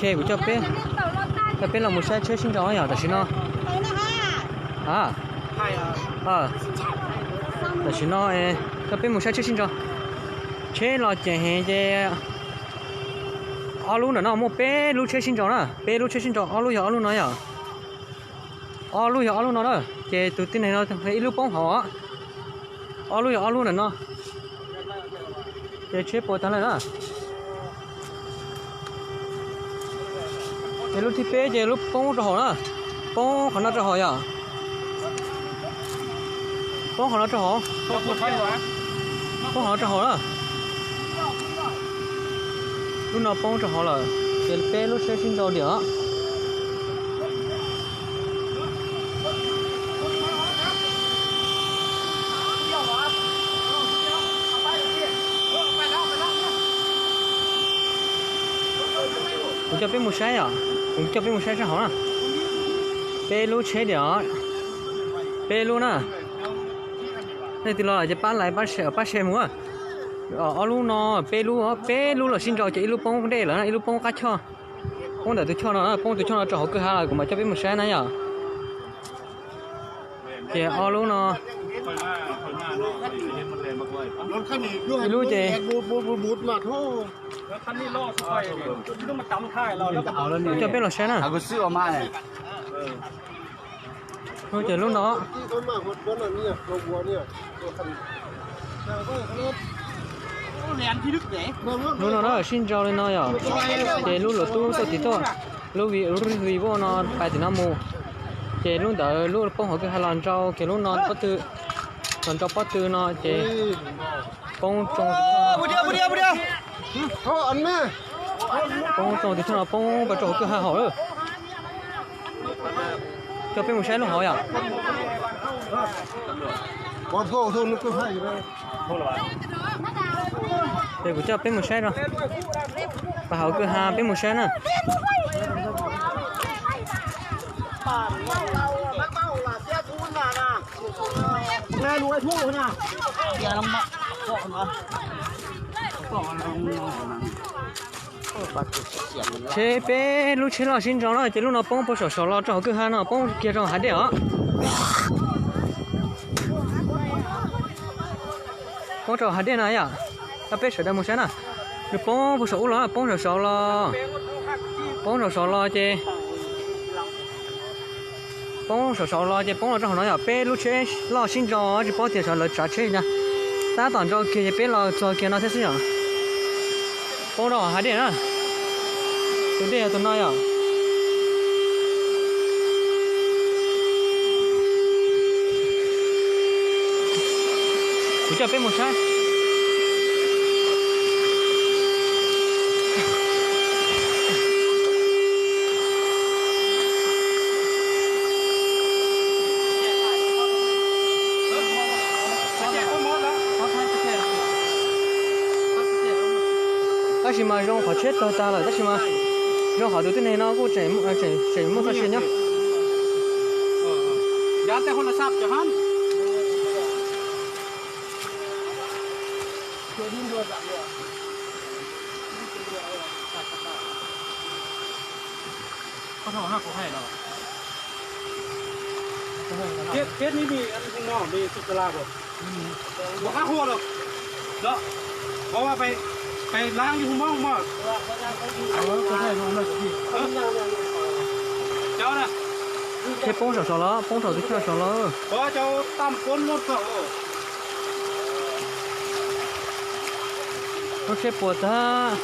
Kê, kuv coj peb, coj peb los mus saib tsheb sib ntso yom, tam sim no. A, a, tam sim no es coj peb mus saib tsheb sib ntso. Tsheb los cem heev ces ob lub ntawm no muaj peb lub tsheb sib ntso na, peb lub tsheb sib ntso, ob lub yog ob lub no yom. Ob lub yog ob lub no na, ces tus tib neeg no ib lub poob hauv, ob lub yog ob lub ntawm no. Ces tsheb puas tag lawm na. Ces lub thib peb ces lub poob rau hauv na, poob qhov no rau hauv yom. Poob qhov no rau hauv, poob qhov no rau hauv na. Lub no poob rau hauv lawm, ces peb lub tsheb sib ntso diam. Kuv coj peb mus saib yom, kuv coj peb mus saib sab hauv na. Peb lub tsheb diam, peb lub na. Nej twg los ces pab like pab share pab share mus. Ob lub no peb lub, peb lub los sib ntso ces ib lub poob deb lawm na, ib lub poob qab choj. Poob ntawm tus choj no, poob tus choj no rau hauv kwj ha lawm, kuv mam coj peb mus saib na yom. Ces ob lub no, ib lub ces ເອົາແລ້ວນີ້ ເຈົ້າເປັນຫຼອດແຊນນະ ເອົາ ກູຊື້ອອກມາແຫຼະ. ໂອເຄ ລຸ້ນເນາະ ລຸ້ນເນາະ ຊິນເຈົ້າເລີຍເນາະ. ເຈ ລຸ້ນໂລຕູ້ໂຕຕິໂຕ ລຸ້ນວີ ລຸ້ນວີໂວເນາະ ໄປຕິເນາະໝູ່. ເຈ ລຸ້ນເດີ ລຸ້ນໂປ່ງຫົວຄືຮາລອນເຈົ້າ ເຈ ລຸ້ນນອນປະຕື້ ນອນເຈົ້າປະຕື້ເນາະ ເຈ. ໂປ່ງຈົງ ໂອ້ ຜູ້ດຽວ ຜູ້ດຽວ ຜູ້ດຽວ ໂອ້ ອັນແມ່ ໂປ່ງຈົງຕິເທື່ອ ໂປ່ງປະຈົງຄືຮາຮອນເດີ. ເຈົ້າເປັນໝູ່ຊາຍລູກເຮົາຫຍັງ ບໍ່ໂທ ໂທ ນຶກຄືໃຜຢູ່ເດີ. ເດີ ເຈົ້າເປັນໝູ່ຊາຍເນາະ ປະເຮົາຄືຮາເປັນໝູ່ຊາຍນະ. ແມ່ນໄອ້ຜູ້ນະ ເສຍລຳບາກ ເກາະນະ ເກາະນະ. ເຊເປ ລູກເຊລອຊິນຈອງເນາະ ເຈ ລູກເນາະ ໂປ່ງໂປສອສອລອ ຈອງຄືຮາເນາະ ໂປ່ງເກຍຈອງຫາເດເນາະ ໂປ່ງຈອງຫາເດນະ ຢາ ຕາເປສເດີໝູ່ຊາຍນະ ໂປ່ງໂປສອອູລອ ໂປ່ງສອສອລອ ໂປ່ງສອສອລອ ເຈ. ໂປ່ງສອສອລອ ເຈ ໂປ່ງລອຈອງເນາະ ເປລູກເຊລອຊິນຈອງ ຈິໂປ້ຕຽສອລເລີຈາເຊນະ ຕາຕອນຈອງເກຍ ເຈ ເປລອຈອງເກຍເນາະ ເຊຊະຫຍອງ ໂປ່ງດອກຫາເດນະ ໂຕເດໂຕນ້ອຍອະ. ເຈົ້າເປັນໝູ່ຊາຍ ຕາຊິມາ ໂຮງເຂົາເຊັດໂຕຕາລະ ຕາຊິມາ ໂຮງເຂົາດູຕິເນເນາະ ກູເຈ ເຈ ເຈ ມຸກຕາຊິນເນາະ. ຢ່າແຕ່ໂທລະສັບຈະຫັ້ນ ເຂົາເວົ້າຫາເຂົາໃຫ້ເນາະ. ເຂດ ເຂດນີ້ມີອັນ ນອກ ມີສຸດຕະລາບໍ່? ບໍ່ຫາຫົວດອກເນາະ ເພາະວ່າໄປ ໄປລ້າງຢູ່ໝ່ອງບໍ່ ເອີ ກໍໄດ້ລົງມາທີ່ ເອີ ເຈົ້ານະ ເຮັດໂປ່ງສອສອລະ ໂປ່ງສອສອລະ ບໍ່ເຈົ້າຕຳກົ້ນລົດເຂົາ. ໂອເຄ ປວດຕາ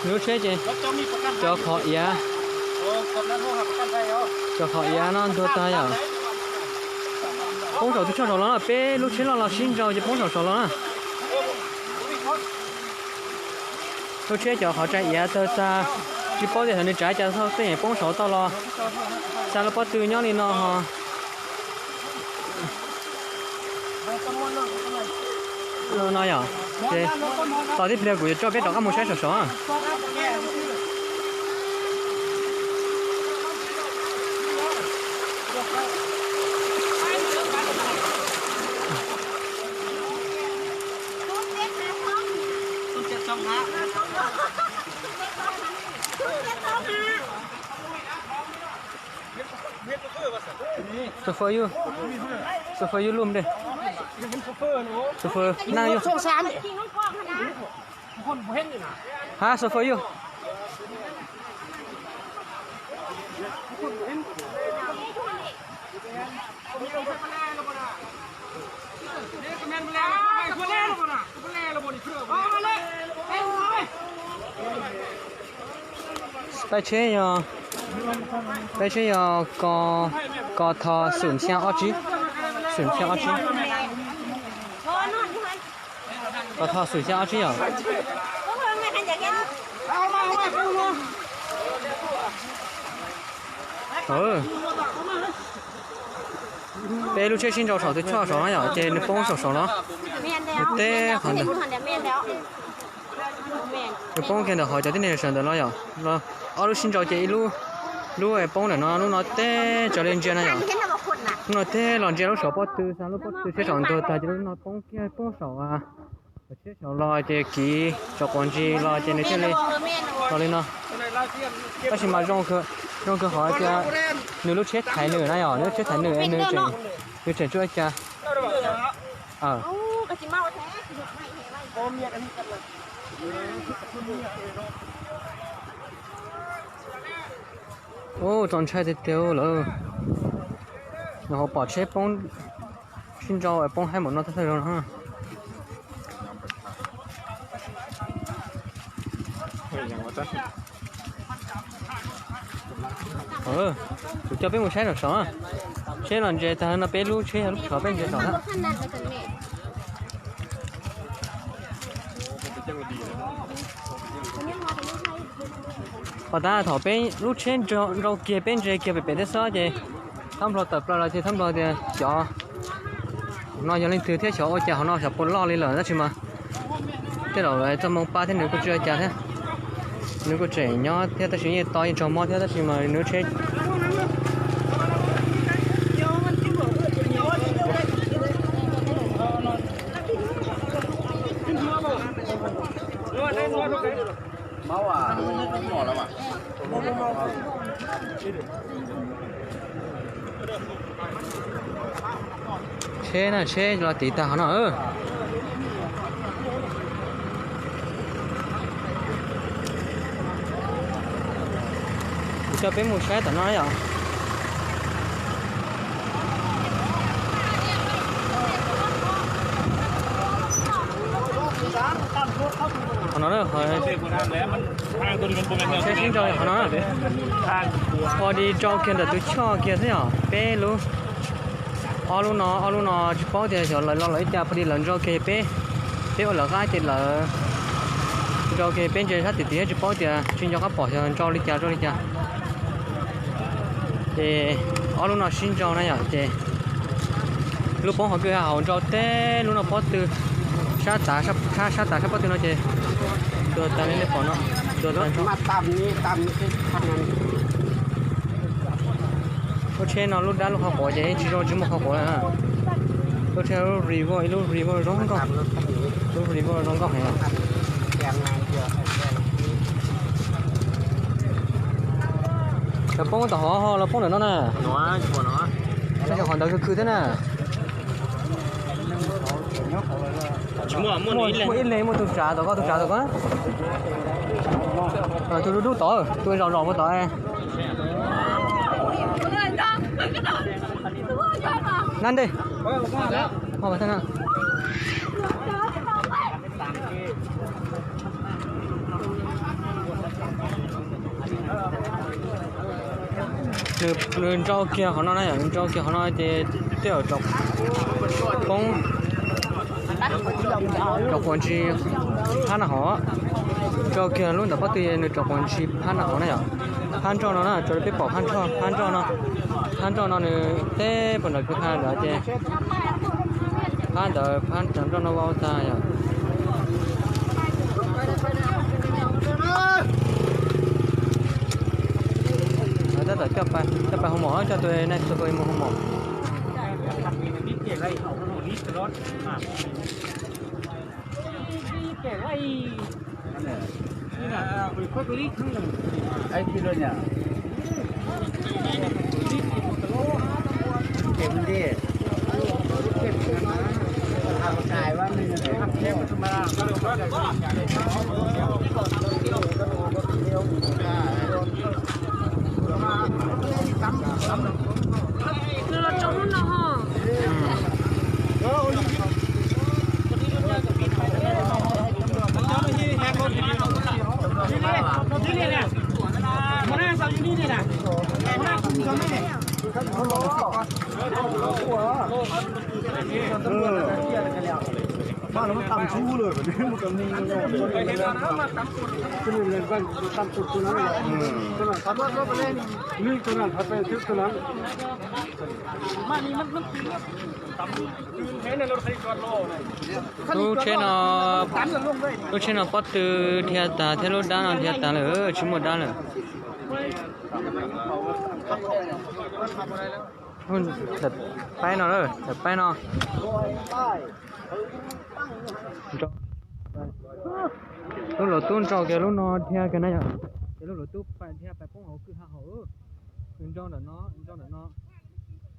ໂອເຄ ເຈ ເຈົ້າມີປະກັນໄພ ເຈົ້າຂໍເອຍ ເຈົ້າຂໍເອຍນອນໂດຕາຍາ ໂປ່ງສອສອລະ ເປລູກເຊລອລາຊິນເຈົ້າ ເຈ ໂປ່ງສອສອລະນະ ໂອເຄ ເຈົ້າຂໍຈາເອຍໂຕຕາ ຈິໂປ້ເດທານິຈາຈາເທົ່າເຕ ໂປ່ງສອສອລະ ຊາລະປະຕູຍອນລີນອ ເອີ ນ້ອຍອະ ເຈ ຕອນທີ່ເພລຍກູຈະເປັນດອກອາໝູໃຊ້ສອສອ. ໂຊເຟີຢູ່ ໂຊເຟີຢູ່ລຸ່ມເດ້ ໂຊເຟີນັ່ງຢູ່ ສອງສາມ ຫາໂຊເຟີຢູ່. ປາເຊຍ ປາເຊຍ ກ ກທ ສູນສາມອອຈີ ສູນສາມອອຈີ ກທ ສູນສາມອອຈີ ເອີ. ເປ້ລູກເຊຍຊິງເຈົ້າສອງ ຕົວເຈາະສອງເນາະ ເຈໜຶ່ງໂປ້ງສອງສອງເນາະ ແມ່ນແລ້ວ ເຕະ ແມ່ນແລ້ວ ເຫັນຢູ່ຫັ້ນແຫຼະ ແມ່ນແລ້ວ ແມ່ນ ໜຶ່ງໂປ້ງແກນດອກຫອຍຈາກທີ່ນີ້ເສີນເດີເນາະ ເນາະ ເອົາລູກຊິງເຈົ້າເຈອີກລູກ ລູກໄອ້ໂປ້ງເດີເນາະ ລູກນ້ອຍເຕະຈອກເລນເຈຍນະ ເຫັນແລ້ວບໍ່ຄົນນະ ລູກນ້ອຍເຕະຫຼອນເຈຍ ລູກສອງປ້ອງຕື້ ສາມລູກປ້ອງຕື້ ເຊສອງໂຕຕາຍ ເຈລູກນ້ອຍໂປ້ງເກຍໂປ້ງສອງອາ ເຊສອງລອຍເຈກີ ຈອກກອນຈີລອຍເຈເນເທີແລນ ລອຍເລີຍເນາະ ກໍຊິມາໂຈງຄື ໂຈງຄືຫອຍເຈ ໜຶ່ງລູກເຊສໄທໜຶ່ງນະ ໜຶ່ງລູກເຊສໄທໜຶ່ງ ໜຶ່ງເຈັດ ໜຶ່ງເຈັດຈຸດຈາ ເອີ ໂອ້ ກໍຊິເມົາແທ້ ໂອ້ ຈອນໃຊ້ເຕັວເລີຍ ເຮົາປອດເຊປ້ອງ ຊິນເຈົ້າໄອ້ປ້ອງໃຫ້ໝົດເນາະ ເທົ່າເທົ່າເນາະ ເອີ ເຈົ້າເປັນໝູ່ໃຊ້ດອກສອງ ເຊນອນເຈຕານະເປລູເຊ ລູກສອງເປັນເຈສອງນະ ພໍຕາຖອກເປັນລູກເຊນ ເຈົ້າເກຍເປັນເຈເກຍໄປເປັນເດຊອເຈ ທຳໂລເຕີບລາເຈ ທຳໂລເຕີບຈອ ນອນຢ່າງເລັ່ງຖືເທສອໂອຈາຂອງນອກຈາກປົນລອກລີເລີນະຊິມາ Thế là lại cho mong pa thế nữa cô chưa chả thế. Nếu cô trẻ nhỏ thế ta chỉ như to như trò mò thế ta chỉ mà nếu chết. Máu à? Không mỏ lắm à? ເຊນະ ເຊ ລອຕີຕາເຮົາເນາະ ເອີ ຈະເປັນໝູ່ແຊຕານ້ອຍເນາະ ເຮົາເນາະ ເອີ ເຊຊິງຈອຍເຮົາເນາະ ພໍດີຈອງເຄນດາຕູຊ່ອເກຍຊະເນາະ ເປລູ Ơ, lu nó, ơ, lu nó, chỉ có thì, kiểu, là lo lấy cha, đi là do cái pê, pê ôi là gái thì là do cái pê, chỉ sát thì, thì chỉ có thì, chỉ do các bỏ cho, cho đi cha, cho đi cha. Thì, ơ, lu nó xin cho nó nhở, thì, lu bóng họ cứ hào cho té, lu nó bó từ, sát tá, sát, sát, sát tá, sát bó từ nó, thì, từ tá lên để bỏ nó, từ tá cho. Mà tạm, tạm cái thằng này. ລົດເຊນເນາະ ລົດດັນ ລົດເຂົ້າໂກຈະເຮັດຊິໂລຈິມເຂົ້າໂກນະ ລົດເຊນ ລົດຣີໂວ ລົດຣີໂວ ລົດກອງ ລົດຣີໂວ ລົດກອງໃຫ້ ລະໂປ່ງຕະຫໍ ລະໂປ່ງເດີເນາະນະ ໜໍ ໜໍ ລະເຈົ້າຂອງເດີຄືໆແທ້ນະ. ໝົດ ໝົດອີກແລ້ວ ໝົດອີກແລ້ວ ໝົດທຸກຈາ ຕໍ່ກໍທຸກຈາ ຕໍ່ກໍ ເອີ ທຸກໆຕໍ່ ເອີ ທຸກເຈົ້າ ໝົດຕໍ່ ເອີ ນັ້ນເດ້ ເຂົ້າໄປທາງນັ້ນ. ເດີ ເດີນຈອກເກຍຂອງເຮົານະ ເດີນຈອກເກຍຂອງເຮົາເດ ເດີຈອກ ຂອງ ຈອກຄົນທີ່ຜ່ານນະຫອ ຈອກເກຍລຸນຕະປະຕູເດ ຈອກຄົນທີ່ຜ່ານນະຫອນະ ຜ່ານຈອກເນາະ ຈະໄດ້ໄປປອກຜ່ານຈອກ ຜ່ານຈອກເນາະ ຜ່ານຈອກເນາະ ເດ ເປັນດອກຄືຜ່ານເດີເດ. ຜ່ານເດີ ຜ່ານຈາກດອນນະເວົ້າຕາຍອະ ເດີ ເດີ ເຈົ້າໄປ ເຈົ້າໄປໂຮງໝໍ ເຈົ້າໂຕໃນໂຕໂຕໂຮງໝໍ Ai kilo nya? ເຕັມເດ້ ເກັບເງິນນະ ເອົາຈ່າຍວ່າໜຶ່ງເດ້ ເກັບທຳມະດາ ຄືລົດຈົມເນາະ. ເອີ ມາແລ້ວມັນຕຳຊູເລີຍ ບາດນີ້ມັນກໍງງ ເລີຍ ຕຳສຸດຕົວນັ້ນ ເອີ ຕົວນັ້ນ ຂັບລົດລົງໄປເລີຍ ນີ້ຕົວນັ້ນ ພັດໄປຖືກຕົວນັ້ນ ມານີ້ມັນ ມັນ Lukshena, Lukshena, patu thiata, thelo dana thiata le, chimo dana. Hun, pai no le, pai no. Lu lo tu ncho ke lu no thia ke na ya. Ke lu lo tu pai thia pai pong ho kư ha ho. Ncho da no, ncho da no.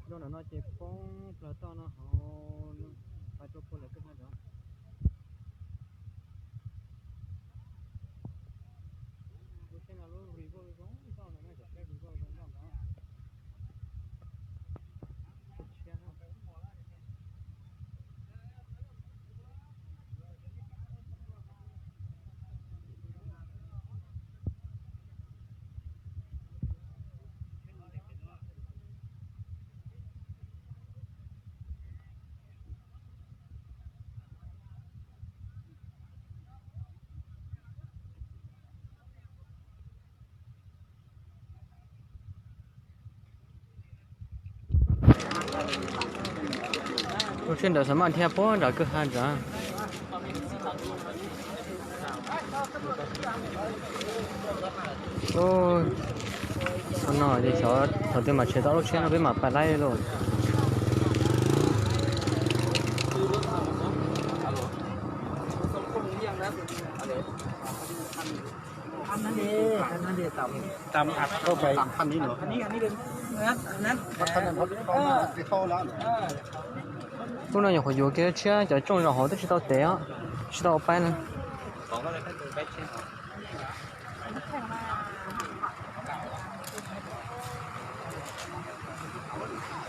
Ncho da no che pong pla to no ho. Pai to po le kư ha da. Lukshena da sama thia po da kư ha da. ໂອ້ຍ ອັນນ້ອຍເດຊອດ ເຂົາເຕັມມາເຊຕາໂລເຊນເອົາໄປໝາກປາໄລ່ໂລດ. ອັນນັ້ນເດ ອັນນັ້ນເດ ຕຳ ຕຳອັດເຂົ້າໄປ ຕຳພັນນີ້ເນາະ ອັນນີ້ ອັນນີ້ເປັນເນື້ອ ອັນນັ້ນ ພັນນັ້ນເຂົາ ເອີ ເຂົ້າ ເຂົ້າລະ ເອີ. ພວກນັ້ນຢາກຂໍຢູ່ເກເຊຍ ຈະຈົ່ງເອົາເຮົາແຕ່ຊິເອົາແຕ່ ຊິເອົາໄປນະ.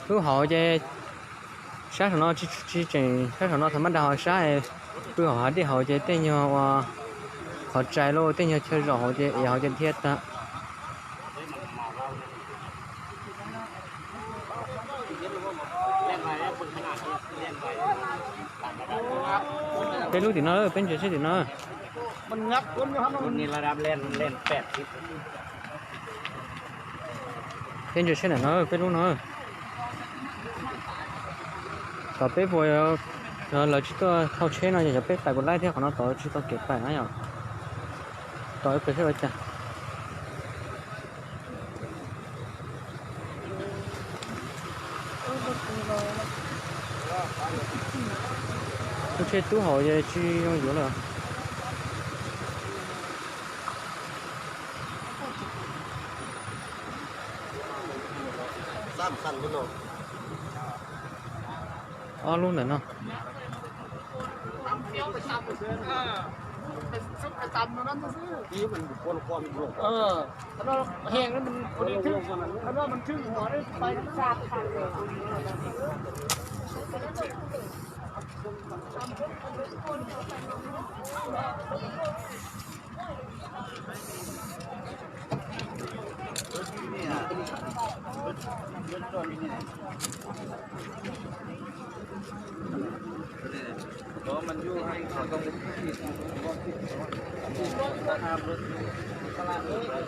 ຄືເຮົາຈະ ຊາຍເນາະ ຊິ ຊິເຈັງ ຊາຍເນາະ ທຳມະດາເຮົາຊາຍ ຄືເຮົາຫາທີ່ເຮົາຈະເຕັ້ນຢູ່ວ່າ ເຂົ້າໃຈໂລ ເຕັ້ນຢູ່ເທື່ອເຮົາຈະ ເຮົາຈະທຽດຕະ. ເປັນລູກຕິເນາະ ເປັນເຈຊິຕິເນາະ ມັນງັດຄົນຢູ່ຫັ້ນ ຄົນນີ້ລະດັບແລ່ນ ແລ່ນແປດສິບ ເປັນເຈຊິເນາະ ເປັນລູກເນາະ ກະເປັນພວກ ເອີ ລາວຊິໂຕເຂົ້າເຊເນາະ ຢ່າໄປໄປກົດໄລ້ເທື່ອຂອງເນາະ ຕໍ່ຊິໂຕເກັບໄປນະ ຕໍ່ໄປເທື່ອວ່າຈະ Ơ, bật từ rồi. Tôi che tú hổ về chi không dữ lắm. Sẵn sẵn cái nồi. Ơ, luôn rồi nó. ໄປ ໄປຕຳນັ້ນຊື່ ທີ່ມັນຄົນຄວາມລົງ ເອີ ຄັນວ່າແຮງນັ້ນມັນພໍດີຖືກ ຄັນວ່າມັນຖືກຫົວໄດ້ໄປສາມພັນ.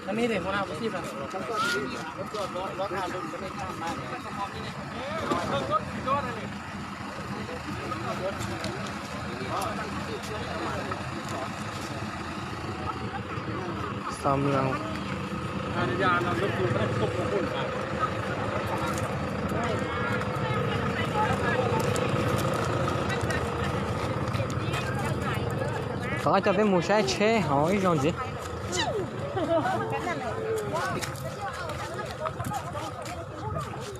ອັນນີ້ເດ້ ຫົວໜ້າຜູ້ຊີ້ນະ ຊາວເມືອງ ເຂົາອາດຈະເປັນໝູຊາຍເຊເຮົາອີ່ຫຍັງຊີ້.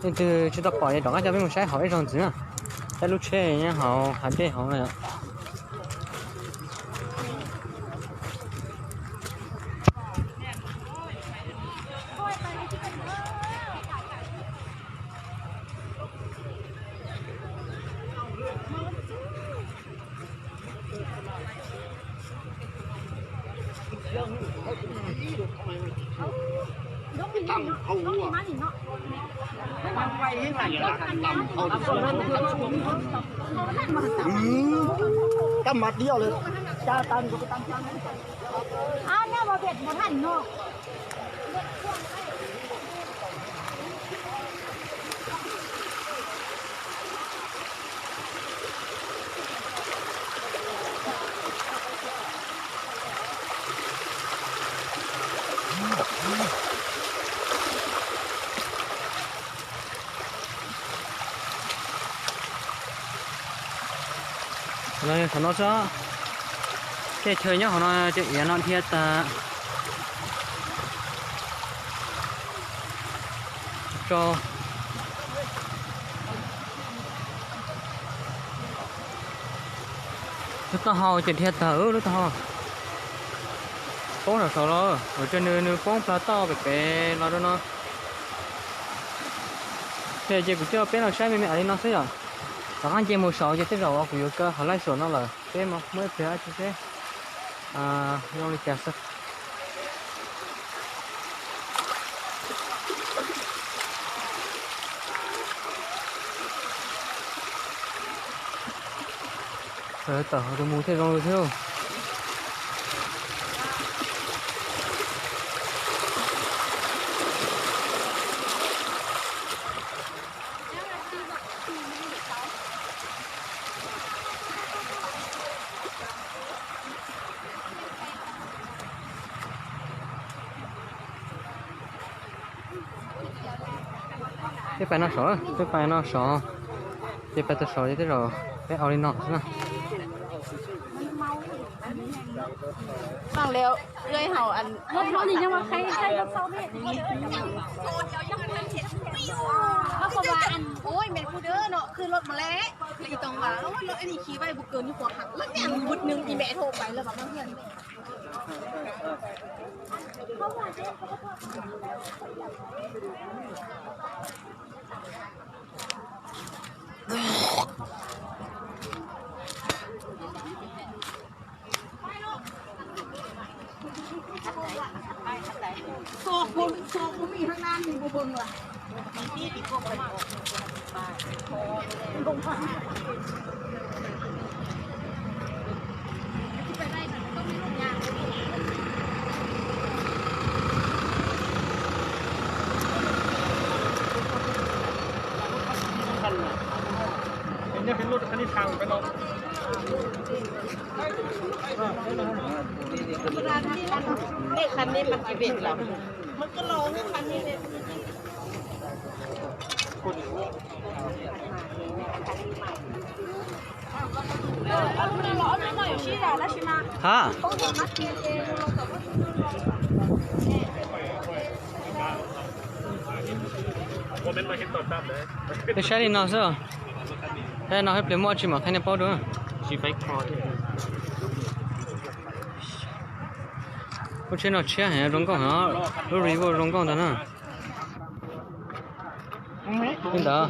Nên từ chúng ta bỏ đi đó, các cháu mới một trái hỏi trong dưới à. Cái lũ tre nhá, họ hạt tê họ này ạ. Tam ໝັດດຽວເລີຍ ຈ້າຕຳກໍໄປຕຳ ອ້າວ ແນວບໍ່ເຜັດບໍ່ທັນເນາະ. ເລີຍຂອງເຮົາຊະ ແກ້ເຄີຍເນາະ ຂອງເຮົາຈະເອຍເນາະ ເຮັດຕາຈອ Lúc đó hầu chuyện thiệt thở, lúc đó hầu. Phóng là sầu lo, ở trên nơi, nơi phóng pla to bẹt bẹt lo đó nó. Thế chị cũng chưa biết là sai mẹ mẹ ấy nó xí à. Và anh chị một sáu chị tiếp rồi của Yus cơ, họ lái sổ nó là. Thế mà mới phải ai chứ thế. À, nó đi kẹt sao. Ờ, tao hầu tao mua thế rồi theo. Tiếp phải nó sổ, tiếp phải nó sổ. Tiếp phải tao sổ, tiếp rồi. Cái ao đi nọ, nè. ຟັງແລ້ວເອື້ອຍເຮົາ ອັນ ລົດເຮົານີ້ຍັງວ່າໃຄ ໃຄລົດຊາວເມດ ເຮົາກໍວ່າ ອັນ ໂອ້ຍ ແມ່ນກູເດີເນາະ ຄືລົດບໍ່ແລະ ແລ້ວອີຕ້ອງວ່າ ໂອ້ຍ ລົດອັນນີ້ຂີ່ໄວບໍ່ເກີນຢູ່ຫົວຫັກ ແລ້ວແມ່ນບຸດໜຶ່ງ ອີແມ່ໂທໄປ ແລ້ວວ່າມາເຮືອນ. ໂຊກບໍ່ ໂຊກບໍ່ມີທາງດ້ານນີ້ ບໍ່ເບິ່ງວ່າ ເປັນ ເປັນລົດຄັນນີ້ທາງໄປເນາະ. ເລກຄັນນີ້ມັນຊິເປັນລະ ມັນກໍລໍໃຫ້ຄັນນີ້ເລີຍ. ຮະ Echarle, no, eso. Eh, no, el plemo, chimo, tiene pau, ¿no? Si fai call. Pues che no, che, eh, ronco, no. Lo rivo, ronco, no. Mira.